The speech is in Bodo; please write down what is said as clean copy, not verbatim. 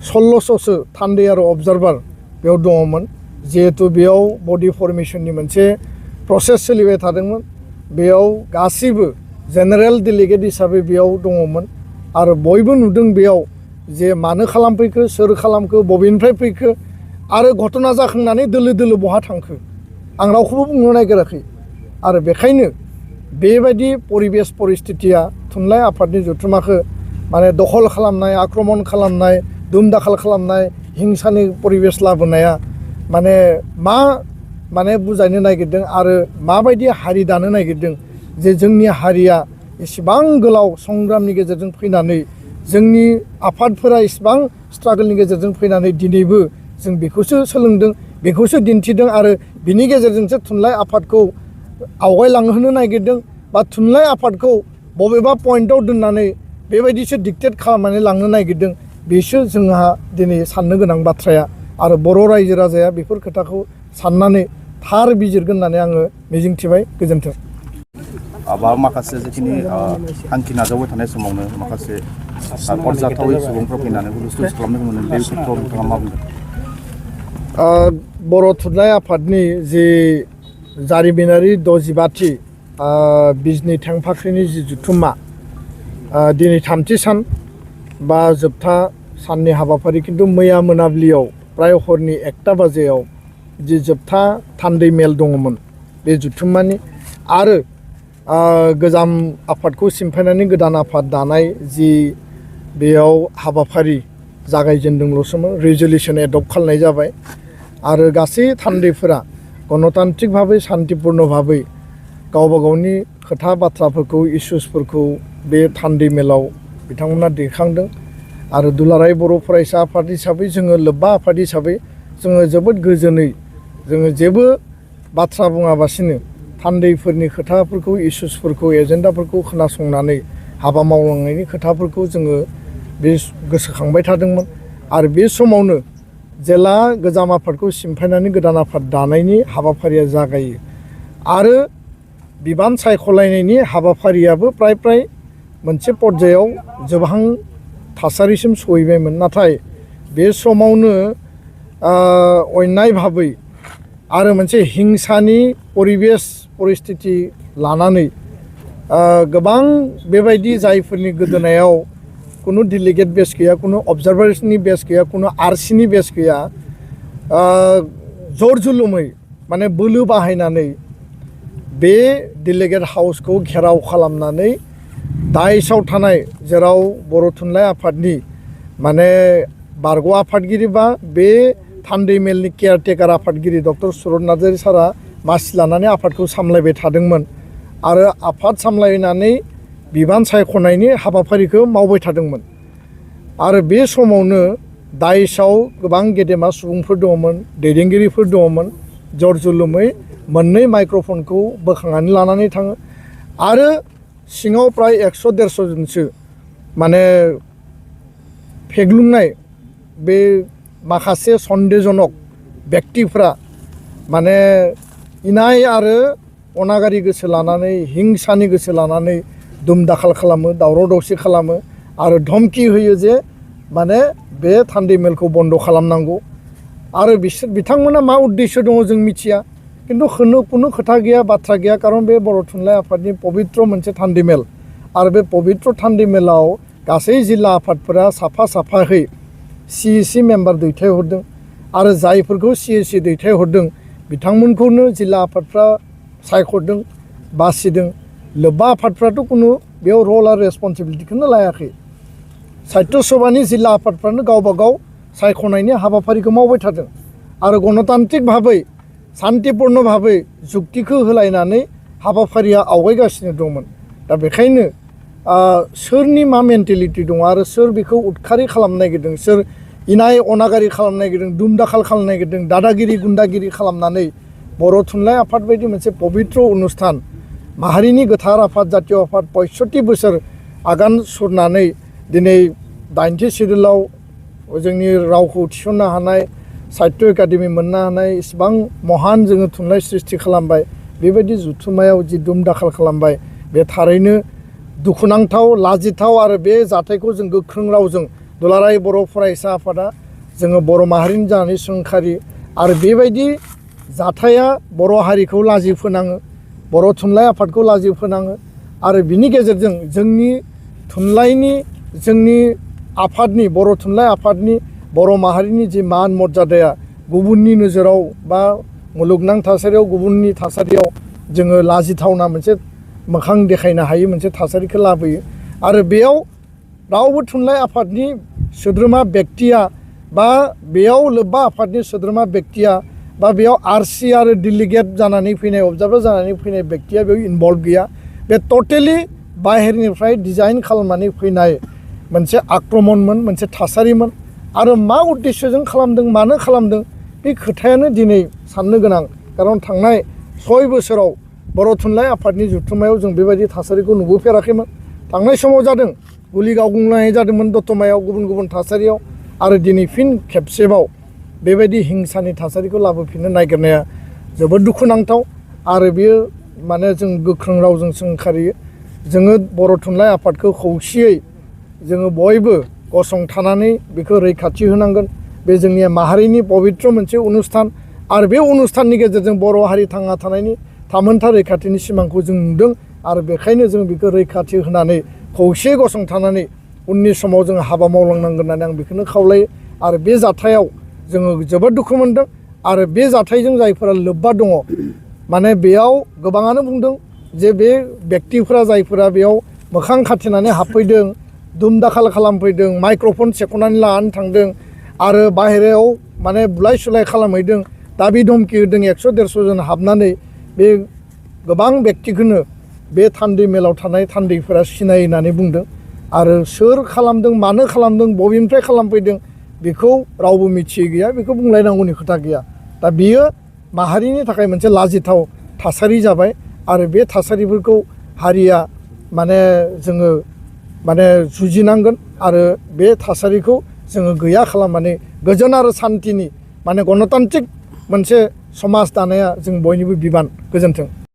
1600सो थान्दै आरो अबजार्भार बेयाव दङमोन जिहेतु बेयाव बडि फर्मेशननि मोनसे प्रसेस सोलिबाय थादोंमोन बेयाव गासैबो जेनेरेल डेलिगेट हिसाबै बेयाव दङमोन आरो बयबो नुदों बेयाव जे मानो खालामफैखो सोर खालामखो बबेनिफ्राय फैखो आरो घटना जाखांनानै दोलो दोलो बहा थांखो आं रावखौबो बुंनो नागिराखै आरो बेखायनो बेबायदि परिबेस परिस्थितिया थुनलाइ आफादनि जथुमाखौ माने दखल खालामनाय आक्रमण खालामनाय दुम दाखाल खालामनाय हिंसानि परिबेस लाबोनाया माने बुजायनो नागिरदों आरो माबायदि हारि दानो नागिरदों जे जोंनि हारिया इसेबां गोलाव संग्रामनि गेजेरजों फैनानै जोंनि आफादफोरा इसेबां स्ट्रागलनि गेजेरजों फैनानै दिनैबो जों बेखौसो सोलोंदों बेखौसो दिन्थिदों आरो बिनि गेजेरजोंसो थुनलाइ आफादखौ आवगायलांहोनो नागिरदों बा थुनलाइ आफादखौ बबेबा पइन्टआव दोननानै बेबायदिसो डिक्टेट खालामनानै लांनो नागिरदों बेसो जोंहा दिनै साननो गोनां बाथ्राया आरो बर' रायजो राजाया बेफोर खोथाखौ साननानै थार बिजिरगोन होननानै आङो मिजिंथिबाय गोजोन्थों बा माखासे जिखिनि थांखि नाजावबाय थानाय समावनो माखासे अरजाथावै सुबुंफोर फैनानै हुलुस्थुल खालामनो मोनो बे खेत्रआव नोंथाङा मा बुंगोन बर' थुनलाइ आफादनि जि जारिमिनारि 65थि बिजनि थेंफाख्रिनि जि जथुम्मा दिनै 3थि सान बा जोबथा साननि हाबाफारि खिन्थु मैया मोनाबिलियाव प्राय हरनि 1टा बाजियाव जि जोबथा थान्दै मेल दङमोन बे जथुम्मानि आरो गोजाम आफादखौ सिमफायनानै गोदान आफाद दानाय जि बेयाव हाबाफारि जागायजेनदोंल'सोमोन रिजलिउसन एडप्ट खालामनाय जाबाय आरो गासै थान्दैफोरा गणतान्त्रिक भाबै शान्तिपूर्ण भाबै गावबा गावनि खोथा बाथ्राफोरखौ इसुसफोरखौ बे थान्दै मेलाव बिथांमोना दैखांदों आरो दुलाराय बर' फरायसा आफाद हिसाबै जोङो लोब्बा आफाद हिसाबै जोङो जोबोद गोजोनै जोङो जेबो बाथ्रा बुङाबासिनो थान्दैफोरनि खोथाफोरखौ इसुसफोरखौ एजेन्डाफोरखौ खोनासंनानै हाबा मावलांनायनि खोथाफोरखौ जोङो बे गोसोखांबाय थादोंमोन आरो बे समावनो जेला गोजाम आफादखौ सिमफायनानै गोदान आफाद दानायनि हाबाफारिया जागायो आरो बिबान सायख'लायनायनि हाबाफारियाबो प्राय मोनसे पर्यायाव जोबहां थासारिसिम सहैबायमोन नाथाय बे समावनो अन्याय भाबै आरो मोनसे हिंसानि परिबेस परिस्थिति लानानै गोबां बेबायदि जायफोरनि गोदोनायाव कुनु डेलिगेट बेस गैया कुनु अबजार्भार्सनि बेस गैया कुनु आरसिनि बेस गैया जर जुलुमै माने बोलो बाहायनानै बे डेलिगेट हाउसखौ घेराव खालामनानै दाइसआव थानाय जेराव बर' थुनलाइ आफादनि माने बारग' आफादगिरि बा बे थान्दै मेलनि केयारटेकार आफादगिरि डक्टर सुरत नार्जारी सारा मासि लानानै आफादखौ सामलायबाय थादोंमोन आरो आफाद सामलायनानै बिबान सायख'नायनि हाबाफारिखौ मावबाय थादोंमोन आरो बे समावनो दाइसआव गोबां गेदेमा सुबुंफोर दङमोन दैदेनगिरिफोर दङमोन जर जुलुमै मोननै माइक्र'फनखौ बोखांनानै लानानै थाङो आरो सिङाव प्राय 100-150 जनसो माने फेग्लुंनाय बे माखासे सन्देहजनक व्यक्तिफ्रा माने इनाय आरो अनागारि गोसो लानानै हिंसानि गोसो लानानै दुम दाखाल खालामो दावराव दावसि खालामो आरो धमकी होयो जे माने बे थान्दै मेलखौ बन्द खालामनांगौ आरो बिथांमोना मा उद्देश्य दङ जों मिथिया किन्तु कुनु खोथा गैया बाथ्रा गैया कारण बे बर' थुनलाइ आफादनि पबित्र मोनसे थान्दै मेल आरो बे पबित्र थान्दै मेलाव गासै जिल्ला आफादफोरा साफा साफायै CEC मेम्बार दैथायहरदों आरो जायफोरखौ CEC दैथायहरदों बिथांमोनखौनो जिल्ला आफादफ्रा सायख'दों बासिदों लोब्बा आफादफ्राथ' कुनु बेयाव रल आरो रेसपन्सिबिलिटिखौनो लायाखै साहित्य सभानि जिल्ला आफादफ्रानो गावबा गाव सायख'नायनि हाबाफारिखौ मावबाय थादों आरो गणतान्त्रिक भाबै शान्तिपूर्ण भाबै जुक्तिखौ होलायनानै हाबाफारिया आवगायगासिनो दंमोन दा बेखायनो सोरनि मा मेन्टेलिटि दङ आरो सोर बेखौ उदखारि खालामनो नागिरदों सोर इनाय अनागारि खालामनो नागिरदों दुम दाखाल खालामनो नागिरदों दादागिरि गुन्दागिरि खालामनानै बर' थुनलाइ आफाद बायदि मोनसे पबित्र अनुस्थान माहारिनि गोथार आफाद जातीय आफाद 65 बोसोर आगान सुरनानै दिनै 80 सिडुलाव जोंनि रावखौ थिसननो हानाय साहित्य एकाडेमि मोननो हानाय इसिबां महान जोङो थुनलाइ सृष्टि खालामबाय बेबायदि जुथुमायाव जि दुम दाखाल खालामबाय बे थारैनो दुखुनांथाव लाजिथाव आरो बे जाथायखौ जों गोख्रों रावजों दुलाराय बर' फरायसा आफादा जोङो बर' माहारिनि जानानै सोंखारि आरो बेबायदि जाथाया बर' हारिखौ लाजि फोनाङो बर' थुनलाइ आफादखौ लाजि फोनाङो आरो बिनि गेजेरजों जोंनि थुनलाइनि जोंनि आफादनि बर' थुनलाइ आफादनि बर' माहारिनि जि मान मर्यादाया गुबुननि नोजोराव बा मुलुगनां थासारियाव गुबुननि थासारियाव जोङो लाजिथावना मोनसे मोखां देखायनो हायै मोनसे थासारिखौ लाबोयो आरो बेयाव रावबो थुनलाइ आफादनि सोद्रोमा बेक्तिया बा बेयाव लोब्बा आफादनि सोद्रोमा बेक्तिया बा बेयाव आरसि आरो डेलिगेट जानानै फैनाय अबजार्भार जानानै फैनाय बेक्तिया बेयाव इनभल्भ गैया बे टटेलि बाहेरनिफ्राय डिजाइन खालामनानै फैनाय मोनसे आक्रमणमोन मोनसे थासारिमोन आरो मा उद्देश्यजों खालामदों मानो खालामदों बे खोथायानो दिनै साननो गोनां खारन थांनाय 6 बोसोराव बर' थुनलाइ आफादनि जथुम्मायाव जों बेबायदि थासारिखौ नुबोफेराखैमोन थांनाय समाव जादों गुलि गावग्लुंनाय जादोंमोन दतमायाव गुबुन गुबुन थासारियाव आरो दिनै फिन खेबसेबाव बेबायदि हिंसानि थासारिखौ लाबोफिननो नागिरनाया जोबोद दुखुनांथाव आरो बेयो माने जों गोख्रों रावजों सोंखारियो जोङो बर' थुनलाइ आफादखौ खौसेयै जोङो बयबो गसंथानानै बेखौ रैखाथि होनांगोन बे जोंनि माहारिनि पबित्र मोनसे अनुस्थान आरो बे अनुस्थाननि गेजेरजों बर' हारि थांना थानायनि थामोनथा रैखाथिनि सिमांखौ जों नुदों आरो बेखायनो जों बेखौ रैखाथि होनानै खौसे गसंथानानै उननि समाव जों हाबा मावलांनांगोन होननानै आं बेखौनो खावलायो आरो बे जाथायाव जोङो जोबोद दुखु मोनदों आरो बे जाथायजों जायफोरा लोब्बा दङ माने बेयाव गोबाङानो बुंदों जे बे बेक्तिफोरा जायफोरा बेयाव मोखां खाथेनानै हाबफैदों दुम दाखाल खालामफैदों माइक्र'फन सेख'नानै लानानै थांदों आरो बाहेरायाव माने बुलाय सुलाय खालामहैदों दाबि धमखि होदों 100-150 जन हाबनानै बे गोबां बेक्तिखौनो बे थान्दै मेलाव थानाय थान्दैफोरा सिनाय होननानै बुंदों आरो सोर खालामदों मानो खालामदों बबेनिफ्राय खालामफैदों बेखौ रावबो मिथियै गैया बेखौ बुंलायनांगौनि खोथा गैया दा बियो माहारिनि थाखाय मोनसे लाजिथाव थासारि जाबाय आरो बे थासारिफोरखौ हारिया माने जोङो माने जुजिनांगोन आरो बे थासारिखौ जोङो गैया खालामनानै गोजोन आरो सान्तिनि माने गणतान्त्रिक मोनसे समाज दानाया जों बयनिबो बिबान गोजोन्थों